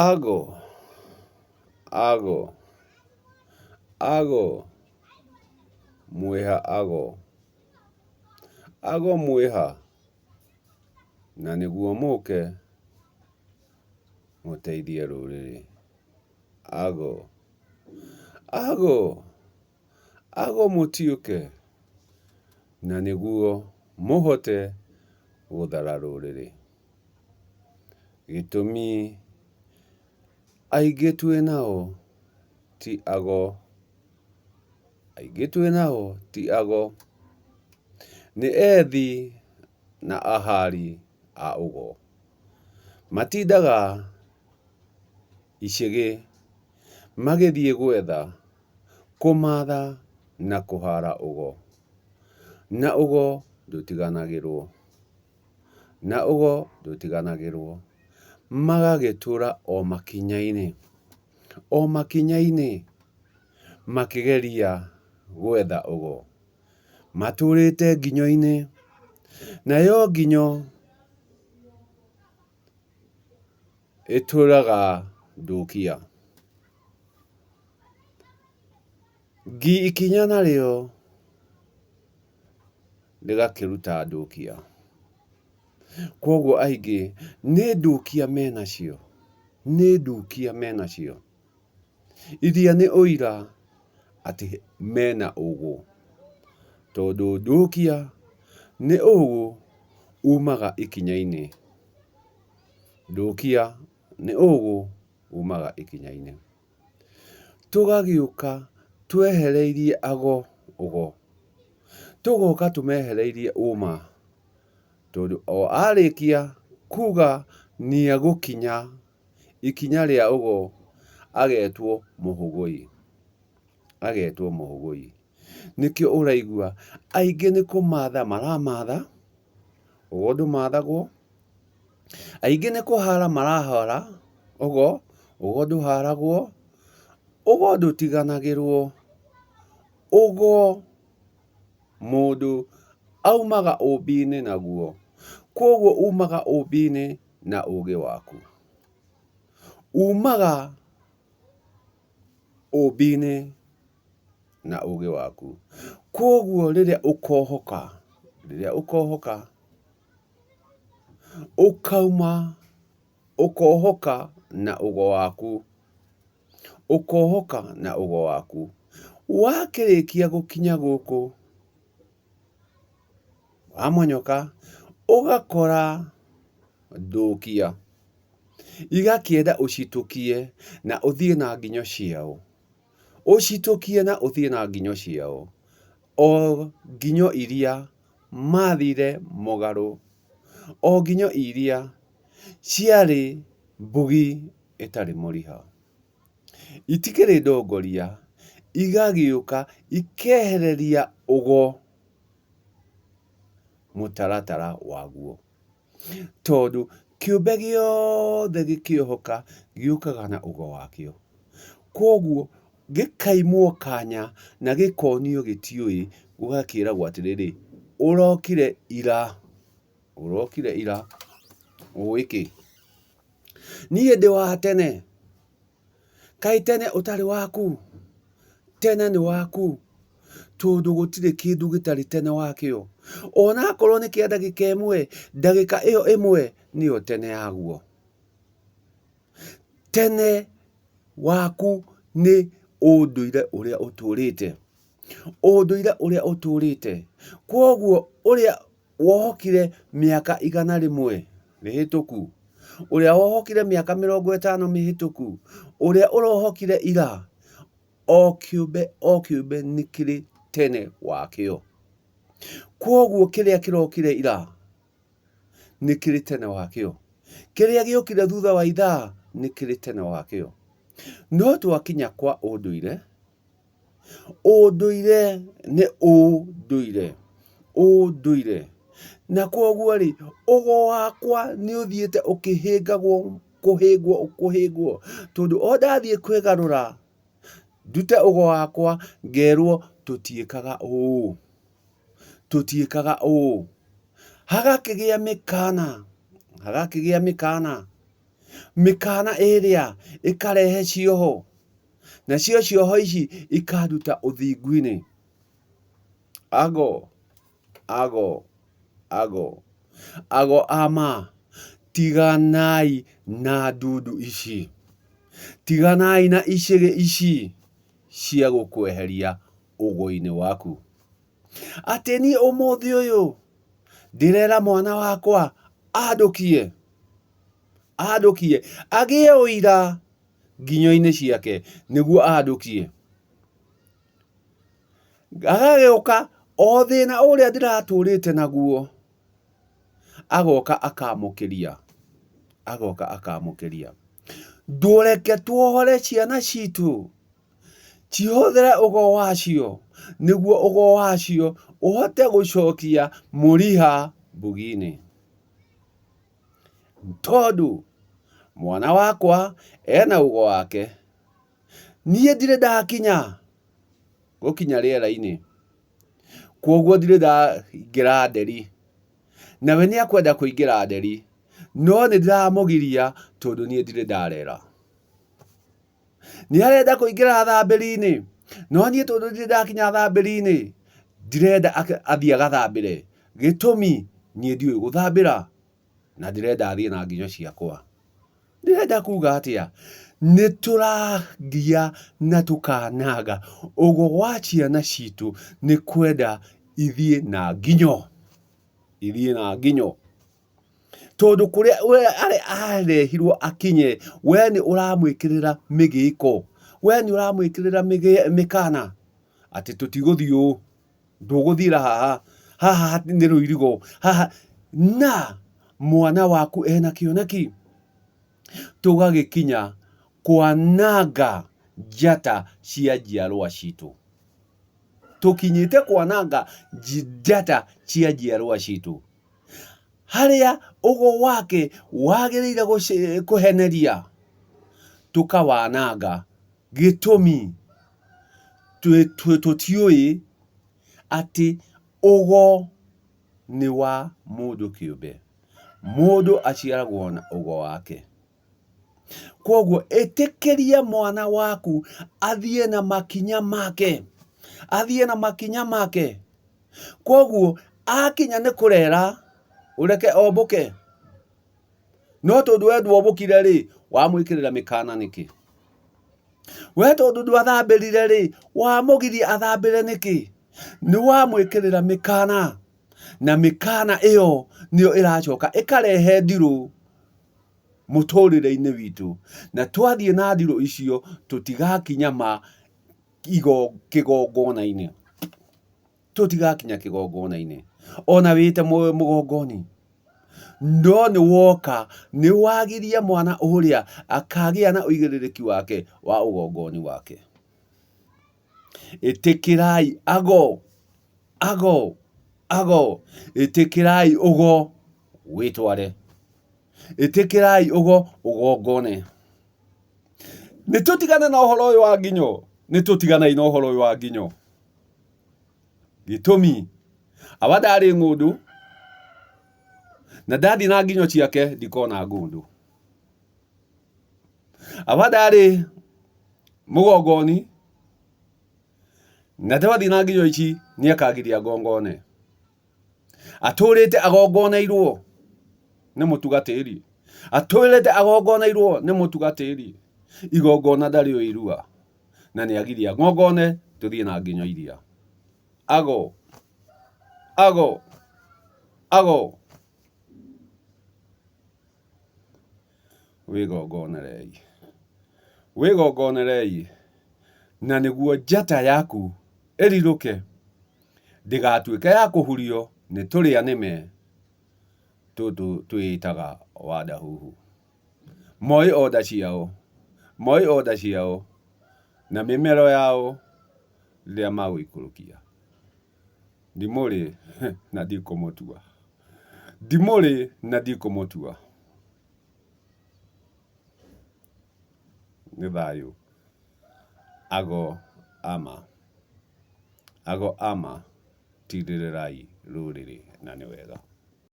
Ago, ago, ago, mwĩha ago, ago mwĩha? Na nĩguo mũke mũteithie rũrĩrĩ. Ago, ago, ago mũtiũke? Na nĩguo mũhote gũthara rũrĩrĩ. Gĩtũmi aingĩ twĩ nao ti ago, aingĩ twĩ nao ti ago, nĩ ethi na ahari a ũgo. Matindaga icĩgĩ magĩthiĩ gwetha, kũmatha na kũhara ũgo. Na ũgo ndũtiganagĩrwo. Na ũgo ndũtiganagĩrwo. Magagĩtũra o makinya-inĩ, o makinya-inĩ makĩgeria gwetha ũgo. Matũrĩte nginyo-inĩ, nayo nginyo ĩtũraga ndũkia. Ngi ikinya narĩo rĩgakĩruta ndũkia. Kwoguo aingĩ nĩ ndũkia menacio, nĩ ndũkia menacio, iria nĩ ũira atĩ mena ũgũ. Tondũ ndũkia nĩ ũgũ umaga ikinya-inĩ. Ndũkia nĩ ũgũ umaga ikinya-inĩ. Tũgagĩũka twehereirie ago ũgo, tũgoka tũmehereirie ũma, tondũ o arĩkia kuga nĩegũkinya ikinya rĩa ũgo agetwo mũhũgũi, agetwo mũhũgũi. Nĩkĩo ũraigua aingĩ nĩ kũmatha maramatha, ũgo ndũmathagwo. Aingĩ nĩ kũhara marahara ũgo, ũgo ndũharagwo, ũgo ndũtiganagĩrwo, ũgo mũndũ aumaga ũmbi-inĩ naguo, kwoguo umaga ũmbi-inĩ na ũgĩ waku. Umaga ũmbi-inĩ na ũgĩ waku. Kwoguo rĩrĩa ũkohoka, rĩrĩa ũkohoka Ũkauma ũkohoka na ũgo waku, ũkohoka na ũgo waku. Wakĩrĩkia gũkinya gũkũ wamonyoka, ũgakora ndũkia igakĩenda ũcitũkie na ũthiĩ na nginyo ciao. Ũcitũkie na ũthiĩ na nginyo ciao, o nginyo iria mathire mũgarũ, o nginyo iria ciarĩ mbugi ĩtarĩ mũriha. Itikĩrĩ ndongoria, igagĩũka ikehereria ũgo mũtaratara waguo. Tondũ kĩũmbe gĩothe gĩkĩohoka gĩũkaga na ũgo wakĩo. Kwoguo gĩkaimwo kanya na gĩkonio gĩtiũĩ, gũgakĩragwo atĩrĩrĩ, ũrokire ira, ũrokire ira, ũĩ kĩ? Niĩ ndĩ wa tene. Kaĩ tene ũtarĩ waku? Tene nĩ waku, tondũ gũtirĩ kĩndũ gĩtarĩ tene wakĩo. Ona akorwo nĩ kĩa ndagĩka ĩmwe, ndagĩka ĩyo ĩmwe nĩyo tene yaguo. Tene waku nĩ ũndũire ũrĩa ũtũrĩte, ũndũire ũrĩa ũtũrĩte. Kwoguo ũrĩa wohokire mĩaka 100 mĩhĩtũku, ũrĩa wohokire mĩaka 50 mĩhĩtũku, ũrĩa ũrohokire ira, o kĩũmbe o kĩũmbe nĩ kĩrĩ tene wakĩo. Kwoguo kĩrĩa kĩrokire ira nĩ kĩrĩ tene wakĩo. Kĩrĩa gĩokire thutha wa ithaa nĩ kĩrĩ tene wakĩo. No twakinya kwa ũndũire, Ũndũire nĩ ũndũire, ũndũire. Na kwoguo rĩ, ũgo wakwa nĩ ũthiĩte ũkĩhĩngagwo kũhĩngwo kũhĩngwo, tondũ o ndathiĩ kwĩgarũra ndute ũgo wakwa ngerwo tũtiĩkaga ũũ, tũtiĩkaga ũũ. Hagakĩgĩa mĩkana, hagakĩgĩa mĩkana. Mĩkana ĩrĩa ĩkarehe cioho, nacio cioho ici ikanduta ũthingu-inĩ. Ago, ago, ago, ago ama, tiganai na ndundu ici, tiganai na icĩgĩ ici cia gũkweheria ũgo-inĩ waku. Atĩ niĩ ũmũthĩ ũyũ ndĩrera mwana wakwa andũkie, andũkie, agĩe ũira nginyo-inĩ ciake nĩguo andũkie. Agagĩũka o thĩna ũrĩa ndĩratũrĩte naguo, agoka akamũkĩria, agoka akamũkĩria. Ndũreke tuohore ciana citũ cihũthĩre ũgo wacio nĩguo ũgo wacio ũhote gũcokia mũriha mbugi-inĩ. Tondũ mwana wakwa ena ũgo wake, niĩ ndirĩ ndakinya gũkinya rĩera-inĩ, kwoguo ndirĩ ndaingĩra nderi, nawe nĩ akwenda kũingĩra nderi, no nĩ ndĩramũgiria tondũ niĩ ndirĩ ndarera. Nĩ arenda kũingĩra thambĩri-inĩ, no niĩ tondũ ndirĩ ndakinya thambĩri-inĩ, ndirenda athiĩ agathambĩre, gĩtũmi niĩ ndiũĩ gũthambĩra, na ndĩrenda athiĩ na nginyo ciakwa. Ndĩrenda kuga atĩa? Nĩ tũragia na tũkananga ũgo wa ciana citũ nĩ kwenda ithiĩ na nginyo, ithiĩ na nginyo. Tondũ kũrĩa ũrĩa arehirwo akinye, we nĩ ũramwĩkĩrĩra mĩgĩko, we nĩ ũramwĩkĩrĩra mĩkana atĩ tũtigũthiĩ ũũ, ndũgũthiĩra haha, haha nĩ rũirigo, haha, na mwana waku ena kĩoneki. Tũgagĩkinya kwananga njata cia njiarwa citũ. Tũkinyĩte kwananga njata cia njiarwa citũ. Harĩa ũgo wake wagĩrĩire kũheneria, tũkawananga. Gĩtũmi, tũtiũĩ atĩ ũgo nĩ wa mũndũ kĩũmbe. Mũndũ aciaragwo na ũgo wake. Kwoguo ĩtĩkĩria mwana waku athiĩ na makinya make, athiĩ na makinya make. Kwoguo akinya nĩ kũrera, ũreke ombũke. No tondũ we ndwombũkire rĩ, wamwĩkĩrĩra mĩkana nĩkĩ? We tondũ ndwathambĩrire rĩ, wamũgiria athambĩre nĩkĩ? Nĩ wamwĩkĩrĩra mĩkana, na mĩkana ĩyo nĩyo ĩracoka ĩkarehe ndirũ mũtũrĩre-inĩ witũ. Na twathiĩ na ndirũ icio tũtigakinya ma kĩgongona-inĩ. Tũtigakinya kĩgongona-inĩ. Ona wĩte mũgongoni. No nĩ woka, nĩ wagiria mwana ũrĩa akagĩa na ũigĩrĩrĩki wake wa ũgongoni wake. Ĩtĩkĩrai ago, ago, ago, ĩtĩkĩrai ũgo wĩtware. Ĩtĩkĩrai ũgo ũgongone. Nĩ tũtigane na ũhoro ũyũ wa nginyo, nĩ tũtiganei na ũhoro ũyũ wa nginyo. Gĩtũmi, awa ndarĩ ng'ũndũ, na ndathiĩ na nginyo ciake ndikona ngũndũ. Awa ndarĩ mũgongoni, na twathiĩ na nginyo ici nĩ akangiria ngongone. Atũrĩte agongoneirwo nĩ mũtugatĩri, atũrĩte agongoneirwo nĩ mũtugatĩri, igongona ndarĩũĩ irua, na nĩ agiria ngongone tũthiĩ na nginyo iria. Ago, ago, ago. Wĩgongonerei, wĩgongonerei, na nĩguo njata yaku ĩrirũke, ndĩgatuĩke ya kũhurio nĩ tũrĩa nĩme tũtũ twĩĩtaga wandahuhu. Moĩ onda ciao, moĩ onda ciao na mĩmero yao rĩrĩa magũikũrũkia. Ndimũrĩ na ndikũmũtua, ndimũrĩ na ndikũmũtua. Nĩ thayũ. Ago ama, ago ama, tirĩrĩrai rũrĩrĩ na nĩ wega.